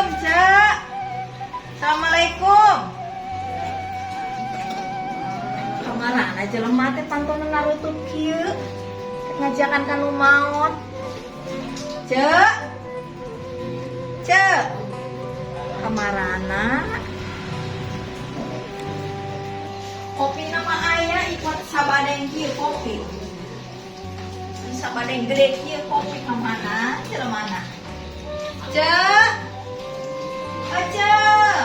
Assalamualaikum, Cek. Assalamualaikum. Kamarana jelema teh pantona narutup kieu? Ngajakan ka nu maot. Cek. Cek. Kamarana? Kopi nama aya ikut sabadeng kieu kopi. Sabadeng gede kieu kopi, kamana jelemana? Cek. Oh, Cek.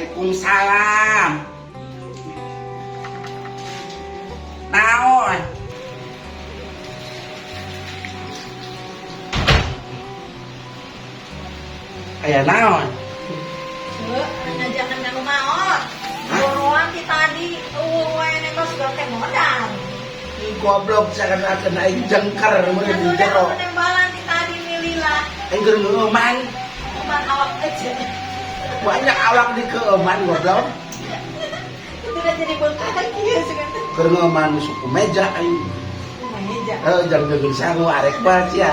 Waalaikumsalam. Naon? Aya naon? Cek, ngajakan ka nu maot. Buruan ti tadi, euweuh wae nengos teh modal. Ih, goblok, sakan-akan aing jengker mun di Atuh jero. dah nembalan ti tadi milila. Aing keur ngeuman. Cuman awak aja. Banyak awak di keuman, goblok. Itu udah jadi beungkar kieu sebenarnya. Keur ngeuman suku meja aing. Meja. Eh, jangan geus sangu arek banget ya.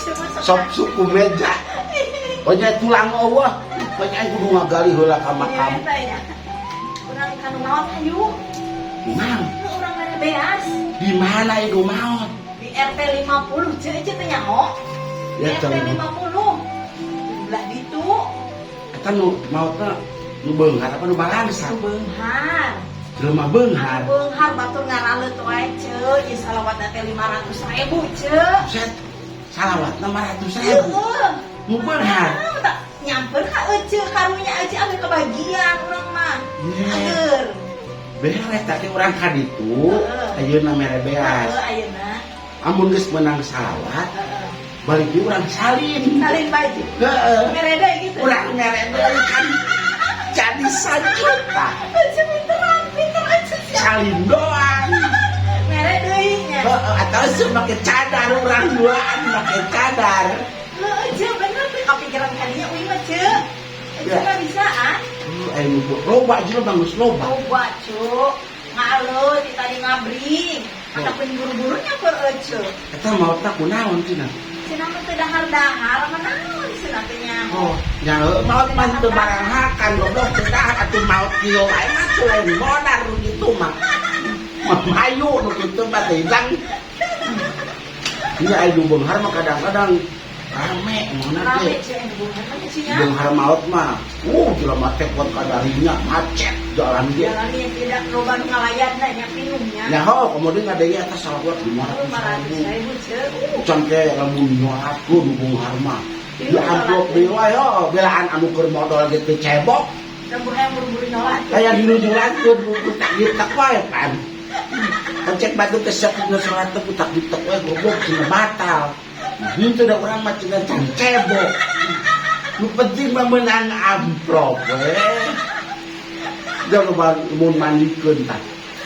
Cuma Sok suku meja. Banyak tulang eueuh. Banyak aing kudu ngagali heula ka makam. Iya, ya. Urang ka nu maot hayu. Naon? Urang mere beas. Di mana ieu maot? Di RT 50, ceu ceu teh nyaho. Ya, RT jangan. 50. Belah ditu. Eta nu maotna nu beunghar apa nu balangsa? Nu beunghar. Jelema beunghar. Beunghar batur ngaraleut wae, ceu. Ieu salawatna teh 500.000, ceu. Buset. Salawatna 500.000. Heeh. Nu beunghar. Ah, tak nyamper ka ece karunya ece agar kebagian urang mah. Iya. Ager. Beres tadi urang ka ditu, Heeh. ayeuna mere beas. Heeh, ayeuna. Amun geus menang salawat, Heeh. balik deui urang salin. Salin baju. Heeh. Mere deui gitu. Urang mere deui kan jadi 1 juta. Ece pinteran, pinter ece sia. Salin doang. Mere deui nya. Heeh, atau sih make cadar urang duaan make cadar. Heuh, ece bener teh kapikiran kadinya uing mah, ce. Ece Ya. mah bisaan. Ayo loba jelema geus loba. Coba, cu. Ngaleut ti tadi ngabring. Ataupun buru-buru nyamper ece. Eta maotna kunaon cenah? Cenah mah teu dahar-dahar, mah naon cenah teh nya. Oh, nya heuh, maot mah teu baranghakan, goblok, teu dahar atuh maot kieu wae mah teu lain modar nu kitu mah. Mamayu nu kitu mah teh hilang. Iya, aya beunghar mah kadang-kadang rame mana Rame teh. ce, beunghar mah ece nya. Beunghar maot mah, jelema teh kuat kadarinya macet jalan ge. Jalannya tidak loba nu ngalayatna nya pinuhnya. Nya ho, kemudian ngadenge atas salawat 500 500 ribu. Ribu, ce. Can ke lamun nyolatkeun nu beunghar mah. Di amplop deui wae ho, belaan anu keur modal ge teu cebok. Lembur hayang buru-buru nyolat. Kayak dinujulankeun butak ditek wae kan. Pencet batu teh sok dina salat teh butak ditek wae, goblok, cenah batal. Henteu da urang mah cenah can cebok. Nu penting mah meunang amplop we. Da loba mun mandikeun tah.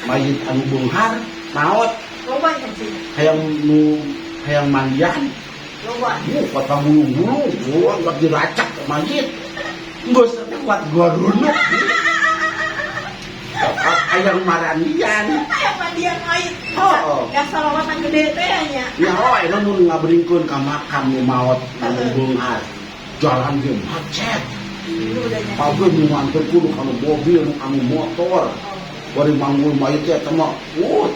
Mayit anu beunghar maot Loba nya ce. Hayang nu hayang mandian. Loba. Kota gulung-gulung, wah, nggak diracak ke mayit. Geus kuat gua runuk. Hayang marandian. Hayang mandian mayit. Oh. Ya salawatan gede teh nya. Ya, oh, eta mun ngabringkeun ka makam nu maot anu beunghar. Jalan ge macet. Ieu udah nya. Pabeuh nu nganter kudu kanu mobil, nu kanu motor. Bari manggul mayit teh eta mah,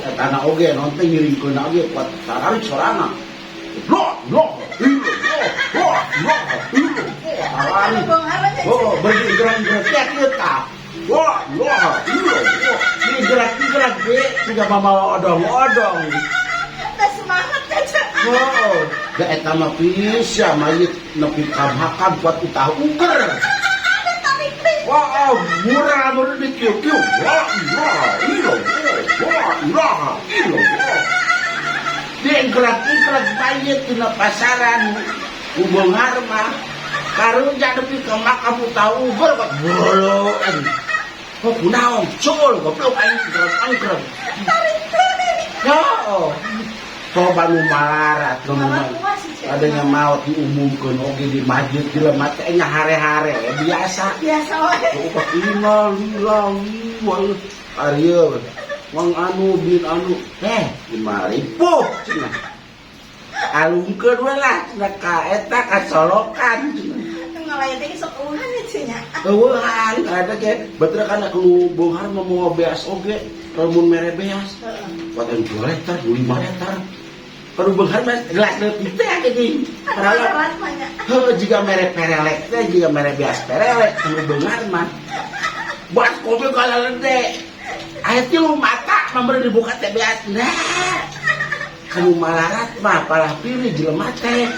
eta na oge naon teh ngiringkeun oge kuat tararik sorana. Loh, loh, ilo, loh, loh, loh, ilo, Anu tararik. beunghar mah nya. Oh, bergerak-gerak kieu tah. Wah, wah, iya, wah. Digerak-gerak ge, tidak mamawa odong-odong. Teh semangat teh ce. Oh, da eta mah bisa mayit nepi ka makam kuat utah uker. Ada tarik teh. Wah, oh, murah mun di kieu-kieu. Wah, wah, iya, wah, wah, iya, wah. Digerak-gerak mayit dina pasaran. Ku beunghar mah. Karunya nepi ka makam utah uker kok bolo. Oh, kunaon? Cul, goblok aing gerak-gerak. Tarik teh. Oh, coba nu malarat nu Malah mah. kumaha sih, Ce? Adanya maot diumumkeun oge di masjid jelema teh nya hare-hare biasa. Biasa wae. Oh, innalillahi wa inna. Wang anu bin anu 5.000 cenah. Alungkeun we lah cenah ka eta ka solokan cenah. Ngalayat teh sok eueuhan ya cenah. Eueuhan ada ge betul kan nu beunghar mah moal beas oge lamun mere beas. Heeh. Kuatan 2 liter, 5 liter. Kalau beunghar mah gelas leutik teh geuning. Padahal Keras banyak. heuh jiga mere perelek teh jiga mere beas perelek nu beunghar mah. Buat kopi kalau lede. Aya tilu mata mah beureum dibuka teh beas. Nah. Kanu malarat mah palah pilih jelema teh.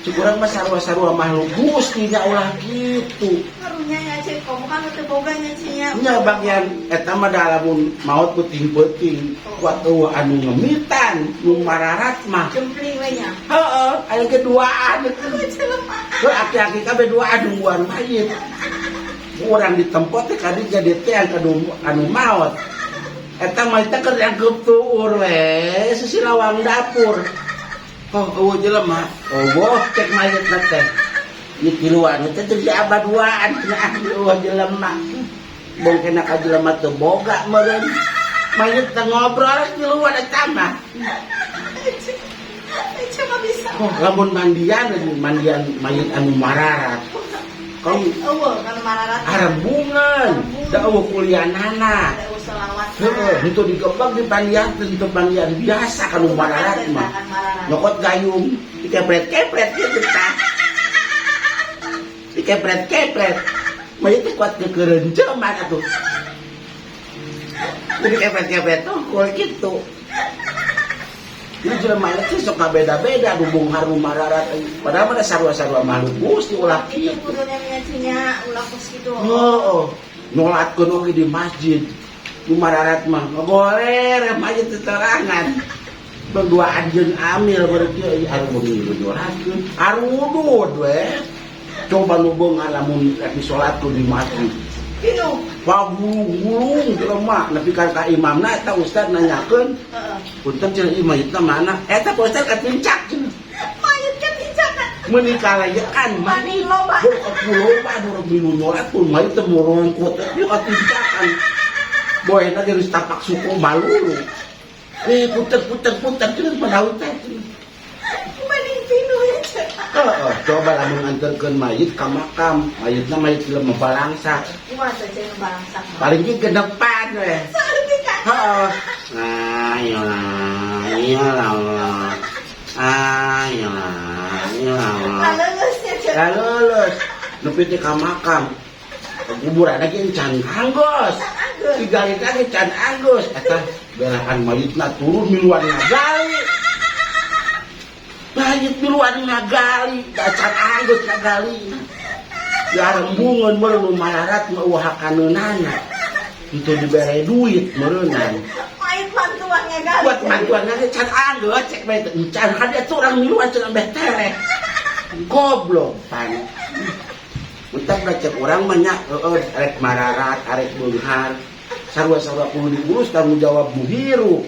Cuk urang mah sarua-sarua makhluk Gusti nya ulah kitu. Karunya nya cek komo kan teu boga nya cenah. Nya bagian eta mah da lamun maot peuting-peuting kuat eueuh anu ngemitan nu mararat mah. Jempling we nya. Heeh, aya ge duaan. Jelema. Heuh aki-aki kabeh duaan nungguan mayit. Urang ditempot teh kadi jadi teh anu anu maot. Eta mah teh keur dianggep tuur we, sisi lawang dapur. Oh, eueuh jelema. Eueuh cek mayitna teh. Ieu tiluan teh teu diabaduaan cenah eueuh jelema. Bongkena ka jelema teu boga meureun. Mayit teh ngobrol tiluan eta mah. Cuma bisa. Oh, lamun mandian mandian mayit anu mararat. Kau Eueuh kan mararat. arembungan, da eueuh kulianana. Ada usolawat. Heeh, henteu digebeg di pandian teh henteu pandian biasa kanu mararat mah. Nyokot gayung, dikepret-kepret gitu tah. Dikepret-kepret. Mayit teh kuat kekerenceman atuh. Jadi kepret-kepret tungkul gitu. Jadi jelema teh sok ngabeda-beda nu beunghar nu mararat. Padahal mah sarua-sarua makhluk Gusti ulah Itu kitu. kudunya nya cenah ulah kos kitu. Heeh. Nyolatkeun oge di masjid. Nu mararat mah ngagoler mayit teterangan. Berduaan jeung amil baru kieu anu beungi nyolatkeun. Arudud we. Coba nu beunghar lamun rek disolatkeun di masjid. Pinuh. Pagulung-gulung jelema nepi ka ka imamna eta ustad nanyakeun. Heeh. Punten cenah ieu mayitna mana? Eta Pak Ustad katincak cenah. Mayit kan tincakan. Meuni kalayekan mah. Mani loba. Loba nu milu nyolat pun mayit teh murungkut ieu katincakan. Boehna geus tapak suku malulu. Puter puter puter cenah padahu teh. Mani pinuh ya cenah. Heeh, coba lamun nganterkeun mayit ka makam, mayitna mayit jelema balangsa. Kumaha teh cenah balangsa mah? Paling ge genepan we. Saeutik kan. Heeh. Ayolah, ayolah. Ayolah, ayolah. Lulus ya cenah. Lulus. Nepi teh ka makam. Kuburan lagi can anggus. Anggus. Digali lagi can anggus. Eta belahan mayitna turun miluan ngagali. Mayit miluan ngagali, da can anggus ngagali. Ya rembungan meureun nu malarat mah eueuh hakaneunana. Henteu dibere duit meureunan. Mayit mantuan ngagali. Buat mantuan ngagali can anggus cek bae teh. Can hade atuh urang miluan cenah beh tereh. Goblok pan. Utak da cek urang mah nya heueuh arek mararat, arek beunghar. Sarua-sarua kudu diurus tanggung jawab nu hirup.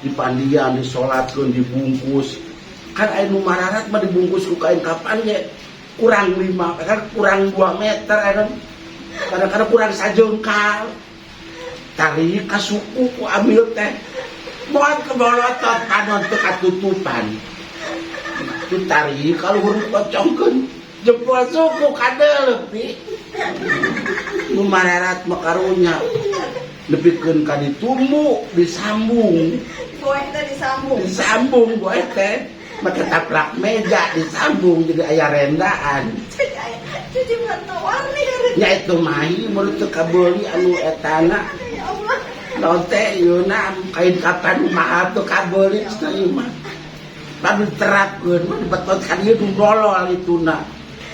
Dipandian, disolatkeun, dibungkus. Kan aya nu mararat mah dibungkus ku kain kapan ge kurang 5, kan kurang 2 meter aya. Kadang-kadang kurang sajengkal. Tarik ka suku ku amil teh. Moal kebolotot panon teu katutupan. Itu tarik ka luhur pocongkeun. Jempol suku kadeuleuh pi. Nu mararat mah karunya. Nepikeun ka ditumbu, disambung. Boeh teh disambung. Disambung boeh teh. Make taplak meja disambung jadi aya rendaan. Jadi aya cuci warna-warni. Nya itu mahi mulut teu kabeuli anu etana. Ya Allah. Naon teh yeuna kain kapan mahal teu kabeuli cenah ieu mah. Padu diterapkeun mah dibetot ka dieu nu nolol ituna.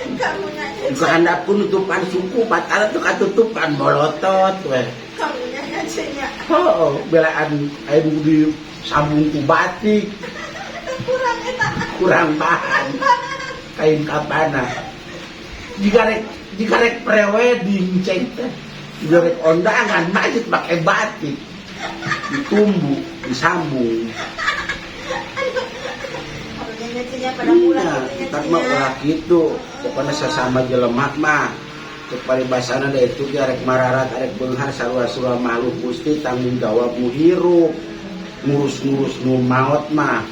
Karunya nya. Kehandapkeun nutupan suku patala teu katutupan bolotot we. Karunya nya cenah. Heuh, belaan aya nu disambung ku batik. Kurang eta. Kurang bahan. Kain kapana. Jika rek prewedding ceng teh. Jika rek ondangan masjid pakai batik. Ditumbu, disambung. Karunya nya cenah pada pulang Iya, gitu nya kita mah ulah kitu. Pokoknya sesama jelema mah. Cek paribasana da itu ge arek mararat arek beunghar sarua-sarua makhluk Gusti tanggung jawab nu hirup. Ngurus-ngurus nu maot mah.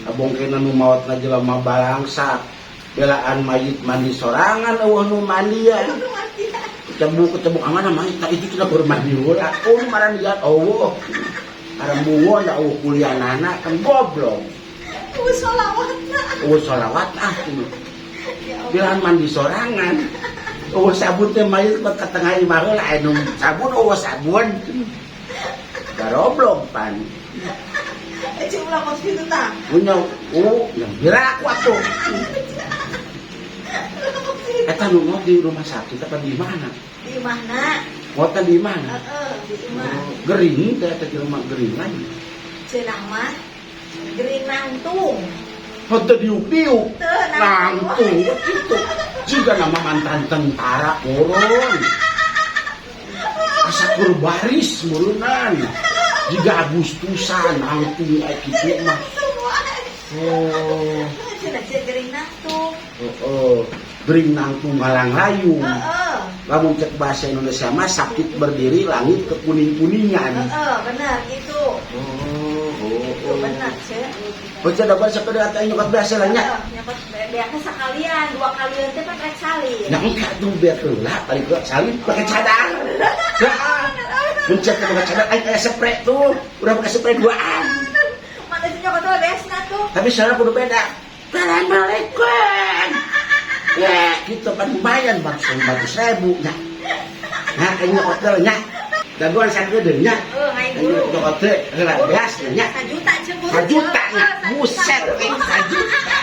Abongkena nu maot na jelema balangsak. Belaan mayit mandi sorangan euweuh nu mandian. Kecebuk kecebuk amana mayit tah itu cenah keur mandi heula. Oh nu marandian euweuh. Arembungon da euweuh kuliahnana kan goblok. Euweuh sholawatna. Euweuh sholawat ah cenah. Ya Allah. Belaan mandi sorangan. Euweuh sabun teh mayit mah ka tengah imah heula aya nu sabun euweuh sabun. Garoblok pan. Eh, cing ulah kos kitu tah. Punya, oh, yang biraku atuh. Eta nu ngot di rumah sakit apa di mana? Di imahna. Ngotna di mana? Heeh, di imah. Oh, gering teh eta jelema geringan. Cenah mah gering nangtung. Henteu diuk-diuk. Teu nangtung. Nangtung gitu. Jika nama mantan tentara koron. Asa kur baris meureunnan. Jiga Agustusan nangtung aya kitu mah. Oh. Cenah cenah gering nangtung. Oh, oh. Gering nangtung ngalang layung. Heeh. Lamun cek bahasa Indonesia mah sakit berdiri langit kekuning-kuningan. Heeh, benar gitu. Oh, oh, Itu oh. benar, Cek. Oh, cek dapat sakedeung atuh nyokot biasa lah nya. Heeh, nyokot beakna sakalian, dua kalian teh pan rek salin. Nah, enggak tuh biar heula balik ke salin pakai cadar. Heeh. Mun cek pakai cadar aing aya spray tuh, udah pakai spray duaan. Mana sih nyokot teh beesna tuh. Tapi sekarang kudu beda. Assalamualaikum. Ya, gitu kan lumayan bang, 100.000 nya. Nah, aing nyokot teh nya. Dagoan sakedeung nya. Heeh, aing Aing buru. nyokot teh heula beas nya. Sajuta cek buru. Sajuta nya. Heeh, Buset, aing sajuta.